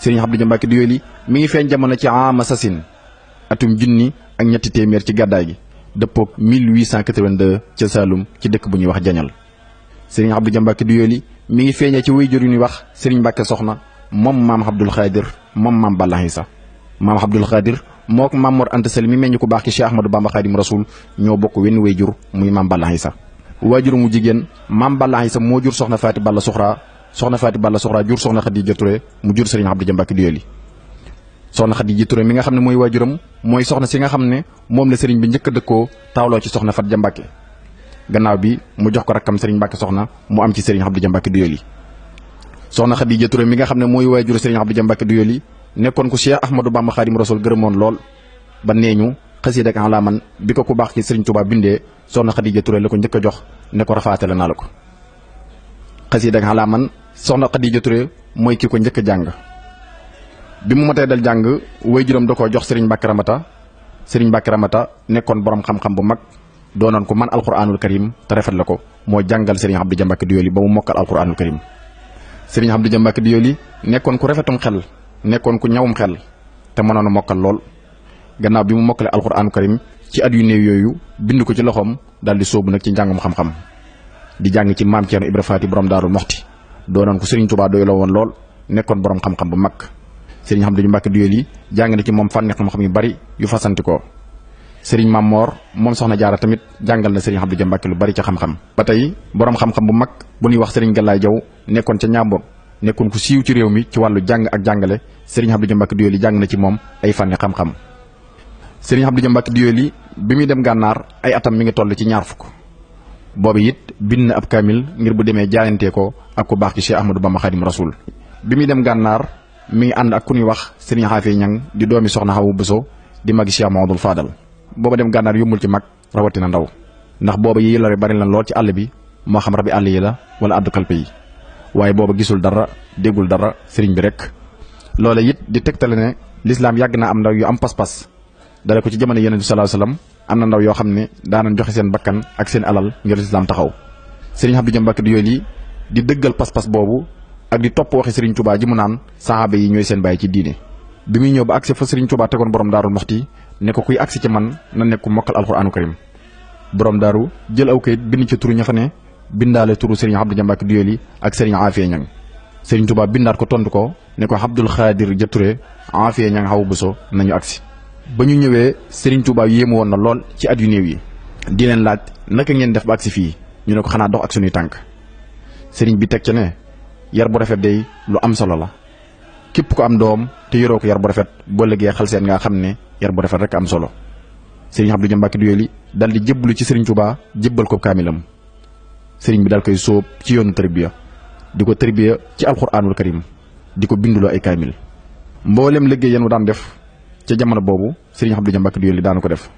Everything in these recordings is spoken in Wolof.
Sëriñ Abdou Dia Mbacke Doyoly mi ngi feeñ jamono ci ama sasin atum junni ak ñetti téeméer ci gàddaay gi dëppoog 1882 ca Saloum ci dëkk bu ñuy wax Jañal. Sëriñ Abdou Dia Mbacke Doyoly mi ngi feeñee ci wayjur yu ñuy wax Sëriñ Mbacke Soxna moom maam Abdul Xaadir moom maam Balla Isa. maam Abdul Xaadir moo ko maam Mor Anta Sali mi meññ ku baax ci Cheikh Ahmadou Bamba Xaadim Rasul ñoo bokk wenn wayjur muy maam Balla Isa. waajur mu jigéen maam Balla Isa moo jur soxna Faati Balla Suxra soxna Faati Balla Suxra jur soxna Xadija Touré mu jur Sëriñ Abdou Dia Mbacke Doyoly. soxna Xadija Touré mi nga xam ne mooy waajuram mooy soxna si nga xam ne moom la sëriñ bi njëkk a dëkkoo taawloo ci soxna Faat Ja Mbacke gannaaw bi mu jox ko rakkam Sëriñ Mbacke Soxna mu am ci Sëriñ Abdou Dia Mbacke Doyoly. soxna Xadija Touré mi nga xam ne mooy waajur Sëriñ Abdou Dia Mbacke Doyoly nekkoon ku Cheikh Ahmadou Bamba Xaadim Rasul gërëmoon lool ba nee ñu xasiida ak alaaman bi ko ku baax ci Sëriñ Tuubaa bindee soxna Xadija Touré la ko njëkk a jox ne ko rafaatale naa la ko. xasiida ak alaaman soxna Xadija Touré mooy ki ko njëkk a jàng bi mu matee dal jàng waajuram da koo jox Sëriñ Mbacke Ramata. Sëriñ Mbacke Ramata nekkoon borom xam-xam bu mag doonoon ko man alquranul karim te rafet la ko moo jàngal Sëriñ Abdou Dia Mbacke Doyoly ba mu mokkal alquranul karim. Sëriñ Abdou Dia Mbacke Doyoly nekkoon ku rafetum xel nekkoon ku ñawum xel te mënoon a mokkal lool gannaaw bi mu mokkale alquranul karim ci at yu néew yooyu bind ko ci loxoom daal di sóobu nag ci njàngum xam-xam di jàng ci maam Thierno Ibra Faati borom Daaru Moxti doonoon ko Sëriñ Tuubaa doyloo woon lool nekkoon borom xam-xam bu mag. Sëriñ Abdou Dia Mbacke Doyoly jàng na ci moom fànni xam-xam yu bari yu fasanti ko. Sëriñ Maam Moor moom soxna Jaara tamit jàngal na Sëriñ Abdou Dia Mbacke lu bari ca xam-xam. ba tey borom xam-xam bu mag bu ñuy wax Sëriñ Galaay Jaw nekkoon ca Ñaambor nekkoon ku siiw ci réew mi ci wàllu jàng ak jàngale Sëriñ Abdou Dia Mbacke Doyoly jàng na ci moom ay fànni xam-xam. Sëriñ Abdou Dia Mbacke Doyoly bi muy dem gànnaar ay atam mi ngi toll ci 20 fukk boobu it bind na ab kaamil ngir bu demee jaayantee ko ak ku baax ci Cheikh Ahmadou Bamba Xaadim Rasul. bi muy dem gànnaar mi ngi ànd ak ku ñuy wax Sëriñ Xaafi Ñang di doomi soxna Xawu Buso di magi Cheikh Mamadou Fadal. booba dem gànnaar yombul ci mag rawatina ndaw ndax booba yi lore bari na lool ci àll bi moo xam rabi àll yi la wala addu kalpe yi waaye booba gisul dara déggul dara sëriñ bi rek. loola it di tegtale ne lislaam yàgg naa am ndaw yu am pas-pas dale ko ci jamono Yonent bi sallallahu alayhi wasallam am na ndaw yoo xam ne daanañ joxe seen bakkan ak seen alal ngir lislaam taxaw. Sëriñ Abdou Dia Mbacke Doyoly di dëggal pas-pas boobu ak di topp waxi Sëriñ Tuubaa ji mu naan saxaaba yi ñooy seen bàyyi ci diine. bi muy ñëw ba agsi fa Sëriñ Tuubaa tegoon borom Daaru Moxti ne ko kuy agsi ci man na nekk ku mokkal alxuraanu karim. borom daaru jël aw kayit bind ci turu ña fa ne bindaale turu Sëriñ Abdou Dia Mbacke Doyoly ak Sëriñ Aafiya Ñang. Sëriñ Tuubaa bindaat ko tontu ko ne ko Abdul Xaadir Ja Ture Aafiya Ñang Xawu Buso nañu agsi. ba ñu ñëwee Sëriñ Tuubaa yéemu woon na lool ci at yu néew yi di leen laaj naka ngeen def ba agsi fii ñu ne ko xanaa dox ak suñuy tànk. sëriñ bi teg ca ne yar bu rafet day lu am solo la képp ko am doom te yoroo ko yar bu rafet boo liggéey xal seen nga xam ne yar bu rafet rek am solo. Sëriñ Abdou Dia Mbacke Doyoly dal di jébbalu ci Sëriñ Tuubaa jébbal ko kaamilam. sëriñ bi dal koy sóob ci yoonu tarbiya di ko tarbiya ci alxuraanul karim di ko binduloo ay kaamil. mboolem liggéey yan wu daan def ca jamono boobu Sëriñ Abdou Dia Mbacke Doyoly daana ko def.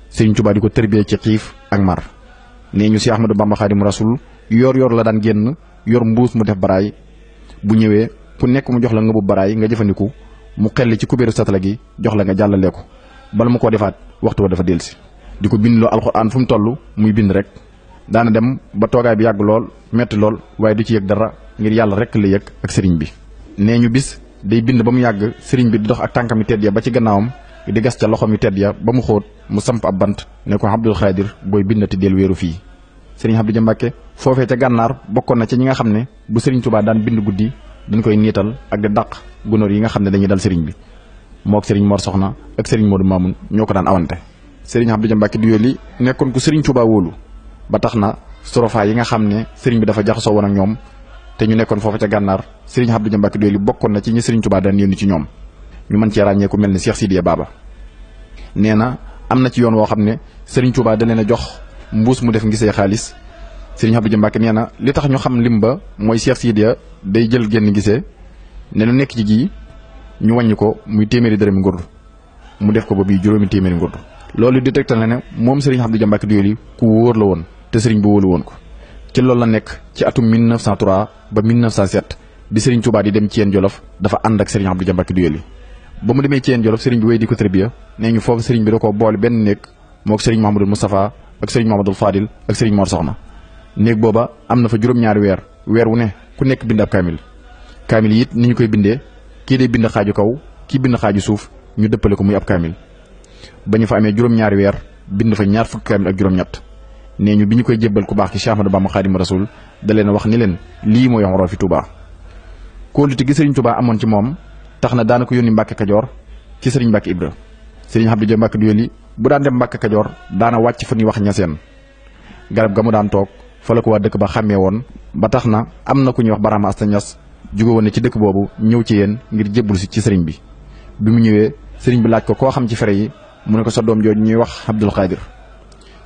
Sëriñ Tuubaa di ko tarbiya ci xiif ak mar nee ñu si Ahmadou Bamba Xaadim Rasul yor la daan génn yor mbuus mu def baraay bu ñëwee ku nekk mu jox la nga bu baraay nga jëfandiku mu xelli ci kubéeru satala gi jox la nga jàllale ko bala mu koo defaat waxtu wa dafa dellusi. di ko bindloo alxuraan fu mu toll muy bind rek daana dem ba toogaay bi yàgg lool metti lool waaye du ci yëg dara ngir yàlla rek la yëg ak sëriñ bi. nee ñu bis day bind ba mu yàgg sëriñ bi di dox ak tànkam yu tedd ya ba ci gannaawam di gas ca loxoom yu tedd ya ba mu xóot mu samp ab bant ne ko Abdul Xaadir booy bindati del wéeru fii. Sëriñ Abdou Dia Mbacke foofee ca gànnaar bokkoon na ci ñi nga xam ne bu Sëriñ Tuubaa daan bind guddi dañ koy niital ak di dàq gunóor yi nga xam ne dañuy dal sëriñ bi mook Sëriñ Mor Soxna ak Sëriñ Modou Mamoun ñoo ko daan awante. Sëriñ Abdou Dia Mbacke Doyoly nekkoon ku Sëriñ Tuubaa wóolu ba tax na sorofa yi nga xam ne sëriñ bi dafa jaxasoo woon ak ñoom te ñu nekkoon foofu ca gànnaar Sëriñ Abdou Dia Mbacke Doyoly bokkoon na ci ñi Sëriñ Tuubaa daan yónni ci ñoom ñu mën cee ràññee ku mel ni Cheikh Sidiya Baba. nee na am na ci yoon woo xam ne Sëriñ Tuubaa da leen a jox mbuus mu def ngisee xaalis. Sëriñ Abdou Dia Mbacke nee na li tax ñu xam lim ba mooy Cheikh Sidiya day jël génn gisee ne lu nekk ci gi ñu wàññi ko muy téeméeri dërëmi ngurdu mu def ko ba bii juróomi téeméeri ngurdu loolu di tegtal ne moom Serigne Abdou Dia Mbacké Doyoly ku wóor la woon te Serigne bi wóolu woon ko. ci loolu la nekk ci atum 1903 ba 1907 bi Serigne Touba di dem ci Thiène Jolof dafa ànd ak Serigne Abdou Dia Mbacké Doyoly ba mu demee ci Thiène Jolof Serigne bi wéy di ko tërbiya nee ñu foofu Serigne bi da koo boole benn néeg mook Serigne Mouhamadou Moustapha ak Serigne Mouhamadou Fadil ak Serigne Mor Soxna néeg booba am na fa juróom-ñaari weer wu ne ku nekk bind ab kaamil yi it ni ñu koy bindee kii day bind xaaju kaw kii bind xaaju suuf ñu dëppale ko muy ab kaamil ba ñu fa amee juróom-ñaari weer bind fa ñaar fukki kaamil ak juróom-ñett nee ñu bi ñu koy jébbal ku baax ki Cheikh Ahmadou Bamba Khadimu Rasul da leen wax ni leen lii mooy xoroo fi Touba. kóolute gi Serigne Touba amoon ci moom tax na daana ko yónni Mbàkke Kajoor ci Serigne Mbàkke Ibra. Serigne Abdou Dia Mbacké Doyoly bu daan dem Mbàkke Kajoor daana wàcc fa ñuy wax ñaseen garab ga mu daan toog fa la ko waa dëkk ba xàmmee woon ba tax na am na ku ñuy wax Barama Asta Ñas jóge woon ne ci dëkk boobu ñëw ci yéen ngir jébbul si ci sëriñ bi mu ñëwee sëriñ bi laaj ko koo xam ci fere yi mu ne ko sa doom jooju ñuy wax Abdul Xaadir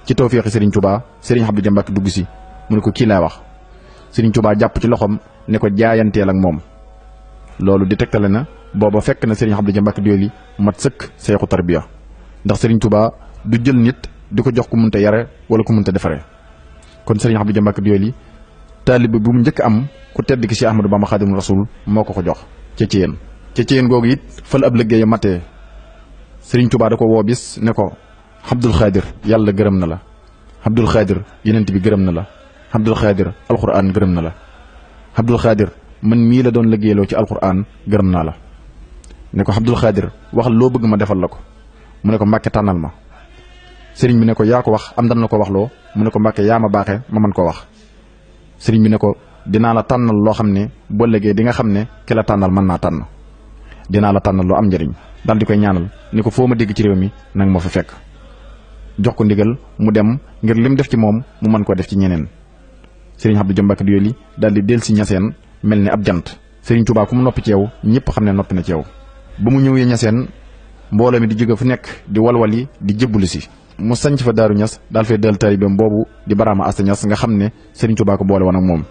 ci tawfeexi sëriñ Touba sëriñ Abdou Dia Mbacké dugg si mu ne ko kii laay wax sëriñ Touba jàpp ci loxoom ne ko jaayanteel ak moom loolu di tegtale na booba fekk na sëriñ Abdou Dia Mbacké Doyoly mat sëkk seexu tarbiya ndax sëriñ Touba du jël nit di ko jox ku munta yare wala ku munta defare kon sëriñ Abdou Dia Mbacké Doyoly taalibe bu mu njëkk am ku tedd ki Cheikh Ahmadou Bamba Khadimu Rasul moo ko jox ca Thiène googu it fal ab liggéey matee sëriñ Touba da ko woo bis ne ko Abdul Xaadir yàlla gërëm na la Abdul Xaadir yenent bi gërëm na la Abdul Xaadir alquran gërëm na la Abdul Xaadir man mii la doon liggéeyloo ci alquran gërëm naa la ne ko Abdul Xaadir waxal loo bëgg ma defal la ko mu ne ko Mbàkke tànnal ma sëriñ bi ne ko yaa ko wax am dan na ko wax loo mu ne ko Mbàkke yaa ma baaxee ma mën koo wax sëriñ bi ne ko dinaa la tànnal loo xam ne boo léegi di nga xam ne ki la tànnal mën naa tànn dinaa la tànnal lu am njëriñ daal di koy ñaanal ni ko foo ma dégg ci réew mi nag ma fa fekk jox ko ndigal mu dem ngir lim def ci moom mu mën koo def ci ñeneen sëriñ Abdou Dia Mbacké Doyoly daal di del si ñaseen mel ni ab jant sëriñ Touba ku mu noppi ci yow ñëpp xam ne noppi na ci yow ba mu ñëwee ñaseen mbooloo mi di jóge fu nekk di walwali di jébbalu si mu sanc fa Daaru Ñas daal fay dal taalibeem boobu di Barama Asta Ñas nga xam ne sëriñ Touba ko boole woon ak moom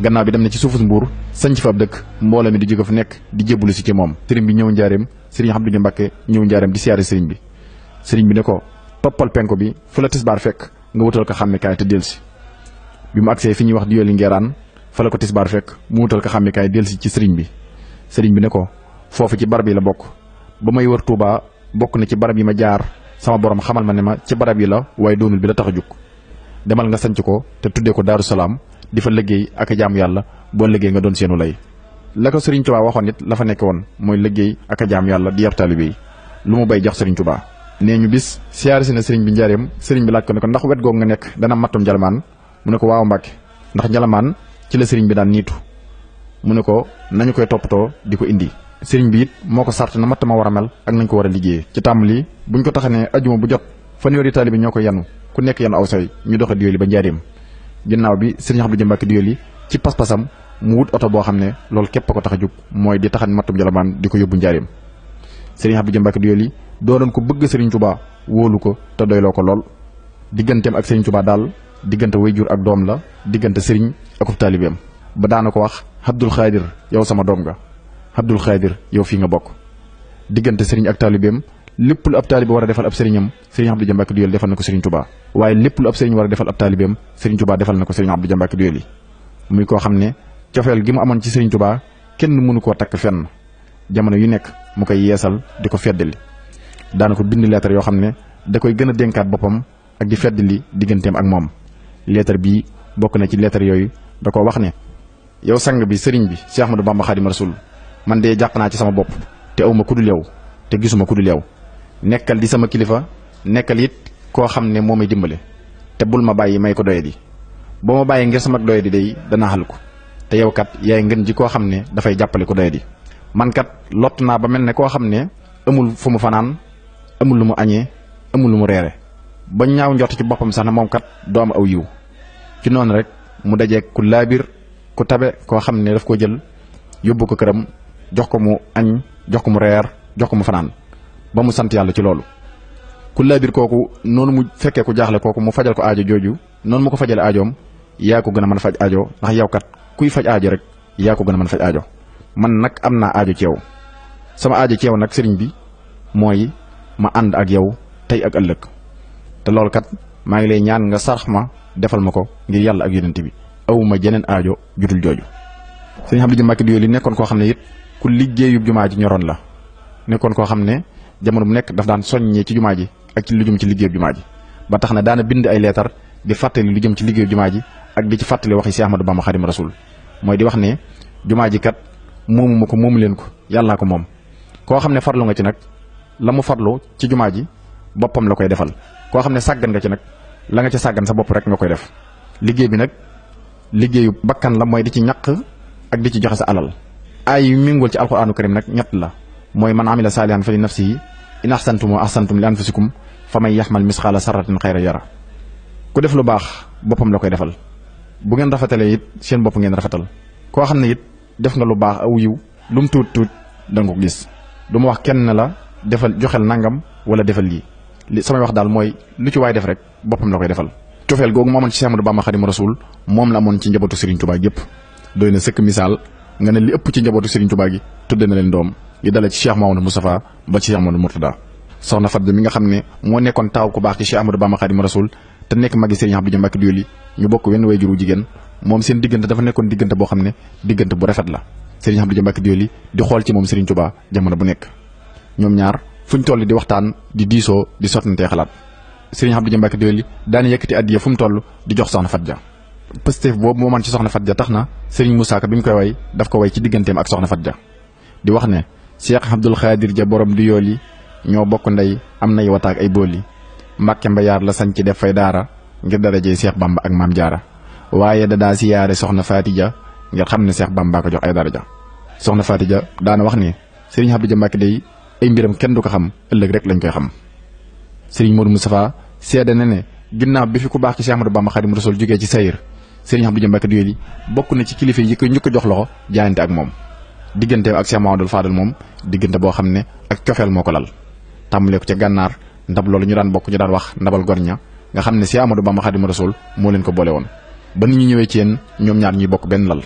gannaaw bi dem na ci suufus Mbuur sanc fa ab dëkk mbooloo mi di jóge fu nekk di jébbalu si ci moom sëriñ bi ñëw njaareem sëriñ Abdou Dia Mbacké ñëw njaareem di siyaare sëriñ bi ne ko toppal penko bi fu la tisbaar fekk nga wutal ko xàmmikaay te delsi bi mu agsee fi ñuy wax Doyoly Ngeeraan fa la ko tisbaar fekk mu wutal ko xàmmikaay delsi ci sëriñ bi ne ko foofu ci barab yi la bokk ba may wër Touba bokk na ci barab yi ma jaar sama borom xamal ma ne ma ci barab yi la waaye doonul bi la tax a jug demal nga sanc ko te tuddee ko Daaru Salaam di fa liggéey ak a jaamu yàlla boo liggéey nga doon seenu lay la ko Serigne Touba waxoon nit la fa nekk woon mooy liggéey ak a jaamu yàlla di yar taalibe yi lu mu bay jox Serigne Touba. nee ñu bis siyaare si na Serigne bi njaareem Serigne bi laaj ko ne ko ndax wet googu nga nekk dana mattum njalamaan mu ne ko waaw Mbàkke ndax njalamaan ci la Serigne bi daan niitu mu ne ko nañu koy toppatoo di ko indi Serigne bi it moo ko sart na matt ma war a mel ak nañ ko war a liggéeyee ci tàmbali buñ ko taxanee ajuma bu jot fanweeri taalibe ñoo ko yanu ku nekk yanu aw say ñu doxe Doyoly ba njaareem ginnaaw bi Serigne Abdou Dia Mbacké Doyoly ci pas-pasam mu wut oto boo xam ne loolu képp a ko tax a jóg mooy di taxan mattum njalamaan di ko yóbbu njaareem Serigne Abdou Dia Mbacké Doyoly doonoon ko bëgg Serigne Touba wóolu ko te doyloo ko lool digganteem ak Serigne Touba daal diggante wayjur ak doom la diggante Serigne ak taalibeem ba daana ko wax Abdul Xaadir yow sama doom nga Abdul Xaadir yow fii nga bokk diggante Serigne ak taalibeem lépp lu ab taalibe war a defal ab sëriñam Serigne Abdou Dia Mbacké Doyoly defal na ko Serigne Touba waaye lépp lu ab sëriñ war a defal ab taalibeem Serigne Touba defal na ko Serigne Abdou Dia Mbacké Doyoly muy koo xam ne cofeel gi mu amoon ci Serigne Touba kenn mënu koo takk fenn jamono yu nekk mu koy yeesal di ko feddali daana ko bind lettre yoo xam ne da koy gën a dénkaat boppam ak di feddali digganteem ak moom lettre bii bokk na ci lettre yooyu da ko wax ne yow sang bi sëriñ bi Cheikh Ahmadou Bamba Khadimu Rasul man de jàq naa ci sama bopp te awma kudul yow te gisuma kudul yow nekkal di sama kilifa nekkal it koo xam ne moo may dimbale te bul ma bàyyi may ko doyadi boo ma bàyyi ngir sama doyadi day danaa xal ko te yow kat yaay ngën ji koo xam ne dafay jàppale ko doyadi man kat lott naa ba mel ne koo xam ne amul fu mu fanaan amul lu mu añee amul lu mu reere ba ñaaw njort ci boppam sax na moom kat doo am aw yiw ci noonu rek mu dajeeg ku laabir ku tabe koo xam ne daf ko jël yóbbu ko këram jox ko mu añ jox ko mu reer jox ko mu fanaan ba mu sant yàlla ci loolu ku laabir kooku noonu mu fekkee ku jaaxle kooku mu fajal ko aajo jooju noonu mu ko fajale aajoom yaa ko gën a mën a faj aajo ndax yow kat kuy faj aajo rek yaa ko gën a mën a faj aajo man nag am naa aajo ci yow sama aajo ci yow nag sëriñ bi mooy ma ànd ak yow tey ak ëllëg te loolu kat maa ngi lay ñaan nga sarx ma defal ma ko ngir yàlla ak yonent bi awuma jeneen aajo judul jooju. sëriñ Abdou Dia Mbacke Doyoly nekkoon koo xam ne it ku liggéeyub jumaa ji ñoroon la nekkoon koo xam ne jamono bu nekk daf daan soññee ci jumaa ji ak ci lu jëm ci liggéeyub jumaa ji ba tax na daana bind ay leetar di fàttali lu jëm ci liggéeyub jumaa ji ak di ci fàttali waxi Cheikh Ahmadou Bamba Xaadimu Rasuul mooy di wax ne jumaa ji kat moomu ma ko moomu leen ko yàllaa ko moom koo xam ne farlu nga ci nag la mu farlu ci jumaa ji boppam la koy defal koo xam ne sàggan nga ci nag la nga ci sàggan sa bopp rek nga koy def liggéey bi nag liggéeyu bakkan la mooy di ci ñaq ak di ci joxe sa alal ay yu méngool ci alquraanu karim nag ñett la mooy man amila saalihan fa li nafsihi in ahsantum ahsantum li anfusikum fa man yaxmal misqaala sarratin xayra yara ku def lu baax boppam la koy defal bu ngeen rafetalee it seen bopp ngeen rafetal koo xam ne it def nga lu baax aw yiw lu mu tuut tuut da nga ko gis du ma wax kenn la defal joxel nangam wala defal lii li samay wax daal mooy lu ci waay def rek boppam la koy defal. cofeel googu mu amoon ci Cheikh Ahmadou Bamba Xaadimu Rasuul moom la amoon ci njabootu Serigne Touba gépp doy na sëkk misaal nga ne li ëpp ci njabootu Serigne Touba gi tudde na leen doom yi dale ci Cheikh Mahamadou Moustapha ba ci Cheikh Mahamadou Mourtada soxna Fatou mi nga xam ne moo nekkoon taaw ku baax ci Cheikh Ahmadou Bamba Xaadimu Rasuul te nekk magi Serigne Abdou Dia Mbacke Doyoly ñu bokk wenn way juru jigéen moom seen diggante dafa nekkoon diggante boo xam ne diggante bu rafet la Serigne Abdou Dia Mbacke Doyoly di xool ci moom Serigne Touba jamono bu nekk ñoom ñaar fuñ toll di waxtaan di diisoo di sottantee xalaat Serigne Abdou Dia Mbacke Doyoly daana yëkkati addiya fu mu toll di jox soxna Fatou Dia Pastef boobu moo man ci soxna Fatou Dia tax na Serigne Moussa Ka bi mu koy way daf ko way ci digganteem ak soxna Fatou Dia di wax ne Cheikh Abdoul Khadir Dia borom Doyoly ñoo bokk ndey am nay wataak ay booli Mbàkke Mbayaar la sañ ci def fay daara ngir darajey Cheikh Bamba ak Maam Jaara waaye da daa siyaare soxna Fatou Dia ngir xam ne Cheikh Bamba ko jox ay daraja soxna Fatou Dia daana wax ne Serigne Abdou Dia Mbacke day ay mbiram kenn du ko xam ëllëg rek lañ koy xam Serigne Modou Moustapha seede na ne ginnaaw bi fi ku baax ci Cheikh Ahmadou Bamba Xaadimu Rasuul jógee ci sayir Serigne Abdou Dia Mbacke Doyoly bokk na ci kilifa yi ko ñu ko jox loxo jaayante ak moom digganteem ak Cheikh Mahamadou Fadal moom diggante boo xam ne ak cofeel moo ko lal tàmbalee ko ca gànnaar ndab loolu ñu daan bokk ñu daan wax ndabal gorña nga xam ne Cheikh Ahmadou Bamba Xaadimu Rasuul moo leen ko boole woon ba nit ñu ñëwee ci yéen ñoom ñaar ñuy bokk benn lal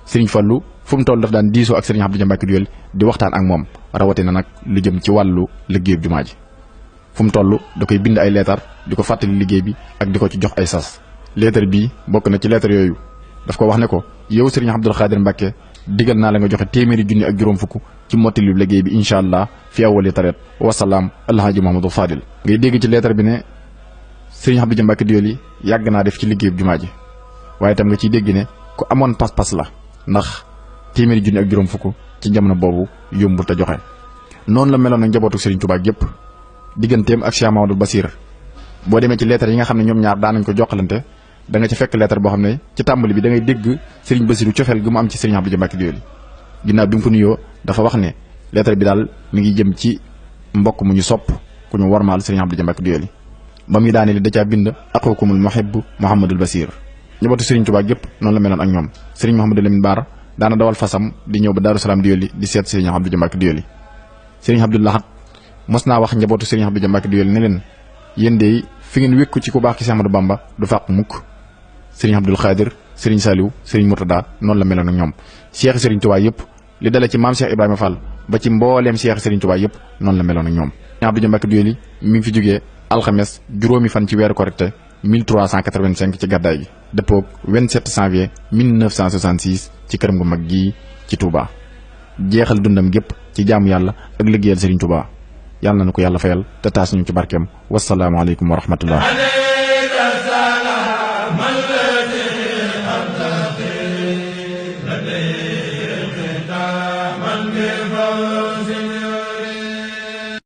Serigne Fallou fu mu toll daf daan diisoo ak Serigne Abdou Dia Mbacke Doyoly di waxtaan ak moom rawatina nag lu jëm ci wàllu liggéeyub jumaa ji fu mu toll da koy bind ay leetar di ko fàttali liggéey bi ak di ko ci jox ay sas leetar bii bokk na ci leetar yooyu daf ko wax ne ko yow Serigne Abdoul Khadir Mbacke digal naa la nga joxe téeméeri junni ak juróom fukk ci mottali liggéey bi incha allah fi awali taret wasalaam alhaji Mahamadou Fadil ngay dégg ci leetar bi ne Serigne Abdou Dia Mbacke Doyoly yàgg naa def ci liggéeyub jumaa ji waaye tam nga ciy dégg ne ku amoon pas-pas la ndax téeméeri junni ak juróom fukk ci jamono boobu yombul te joxe noonu la meloon nag njabootu Serigne Touba gépp digganteem ak Cheikh Mahamadou Basir boo demee ci lettre yi nga xam ne ñoom ñaar daanañ ko jokkalante da nga ci fekk lettre boo xam ne ci tàmbali bi da ngay dégg Serigne Basiru cofeel gu mu am ci Serigne Abdou Dia Mbacke Doyoly ginnaaw bi mu ko nuyoo dafa wax ne lettre bi daal mi ngi jëm ci mbokk mu ñu sopp ku ñu warmaal Serigne Abdou Dia Mbacke Doyoly ba muy daane li da caa bind axukumul muhibbu Mouhamadul Basir njabootu Serigne Touba gépp noonu la meloon ak ñoom Serigne Mouhamadou Lamine Bara daana dawal fasam di ñëw ba Daaru Salaam Doyoly di seet Serigne Abdou Dia Mbacke Doyoly Serigne Abdou Lahad mos naa wax njabootu Serigne Abdou Dia Mbacke Doyoly ne leen yéen de fi ngeen wékku ci ku baax ki Cheikh Ahmadou Bamba du fàq mukk Serigne Abdoul Khadir Serigne Saliou Serigne Mourtada noonu la meloon ak ñoom Cheikh Serigne Touba yëpp li dale ci maam Cheikh Ibrahima Fall ba ci mbooleem Cheikh Serigne Touba yëpp noonu la meloon ak ñoom Serigne Abdou Dia Mbacke Doyoly mi ngi fi jógee alxames juróomi fan ci weeru korite 1385 ci gàddaay gi dëppoog 27 janvier 1966 ci këram gu mag gii ci Touba jeexal dundam gépp ci jaamu yàlla ak liggéeyal Serigne Touba yàlla na ko yàlla fayal te taas ñu ci barkeem wasalaamaaleykum wa rahmatullah من